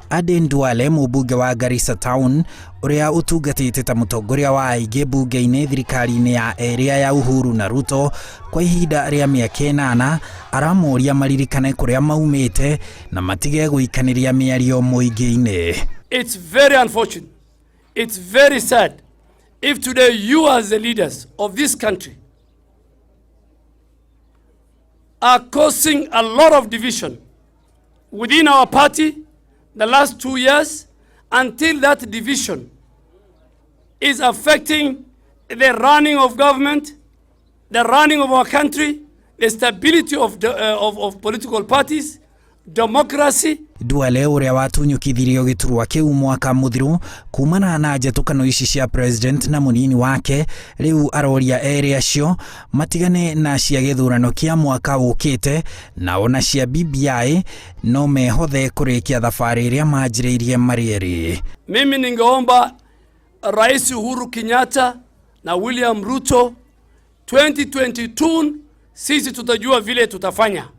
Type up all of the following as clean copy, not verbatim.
Aden Duale, mũmbunge wa Garissa Town ũrĩa ũtungatĩte ta mũtongoria wa aingĩ mbunge-inĩ thirikari-inĩ ya ĩrĩa ya Uhuru na Ruto kwa ihinda rĩa mĩaka 8, aramoria maririkane kũrĩa maumĩte na matige gũikanĩria mĩario mũingĩ-inĩ. It's very unfortunate. It's very sad if today you as the leaders of this country are causing a lot of division within our party the last 2 years, until that division is affecting the running of government, the running of our country, the stability of political parties, democracy. Duale ũrĩa watunyũkithirio gĩturwa kĩu mwaka mũthiru kumana na njatũkano ici cia president na mũnini wake, rĩu aroria erĩ acio matigane na cia gĩthurano kĩa mwaka ũkĩte na ona cia BBI, no mehothe kũrĩkia thabarĩ ĩrĩa manjĩrĩirie marĩ erĩ. Mimi ningeomba Rais Uhuru Kenyatta na William Ruto, 2022 sisi tutajua vile tutafanya,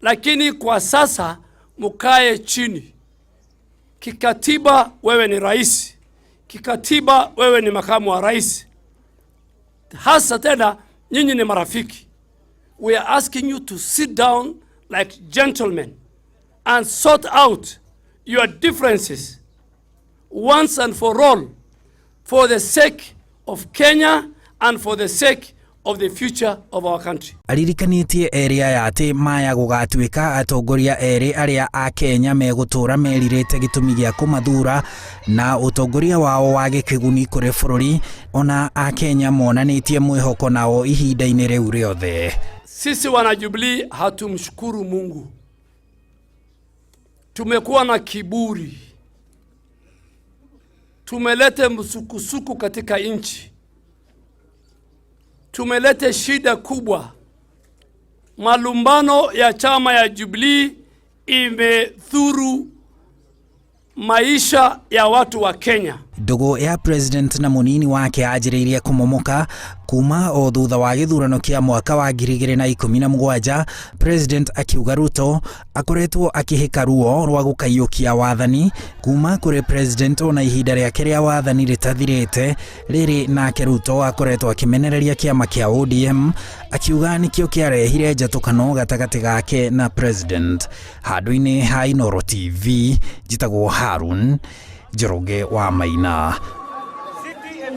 lakini kwa sasa mukae chini. Kikatiba wewe ni rais, kikatiba wewe ni makamu wa rais, hasa tena nyinyi ni marafiki. We are asking you to sit down like gentlemen and sort out your differences once and for all, for the sake of Kenya and for the sake of the future of our country. Aririkanĩtie erĩ aya atĩ maya gũgatuĩka atongoria erĩ arĩa a Kenya megũtũra merirĩte gĩtũmi gĩa kũmathura na ũtongoria wao wa gĩkĩguni kũrĩ bũrũri, ona a Kenya monanĩtie mwĩhoko nao ihinda-inĩ rĩu rĩothe. Sisi wana Jubilee hatumshukuru Mungu. Tumekuwa na kiburi, tumeleta msukusuku katika nchi, tumeleta shida kubwa. Malumbano ya chama ya Jubilee imedhuru maisha ya watu wa Kenya. Ndũgũ ya president na mũnini wake yanjĩrĩirie kũmomoka kuma o thutha wa gĩthurano kĩa mwaka wa 2017, president akiuga Ruto akoretwo akĩhĩka ruo rwa gũkaiyũkia wathani kuma kũrĩ president ona ihinda rĩake rĩa wathani rĩtathirĩte. Rĩrĩ nake Ruto akoretwo akĩmenereria kĩama kĩa ODM, akiuga nĩkĩo kĩarehire njatũkano gatagatĩ gake na president. Handũ-inĩ ha Inooro TV, njĩtagwo Harun Njoroge wa Maina.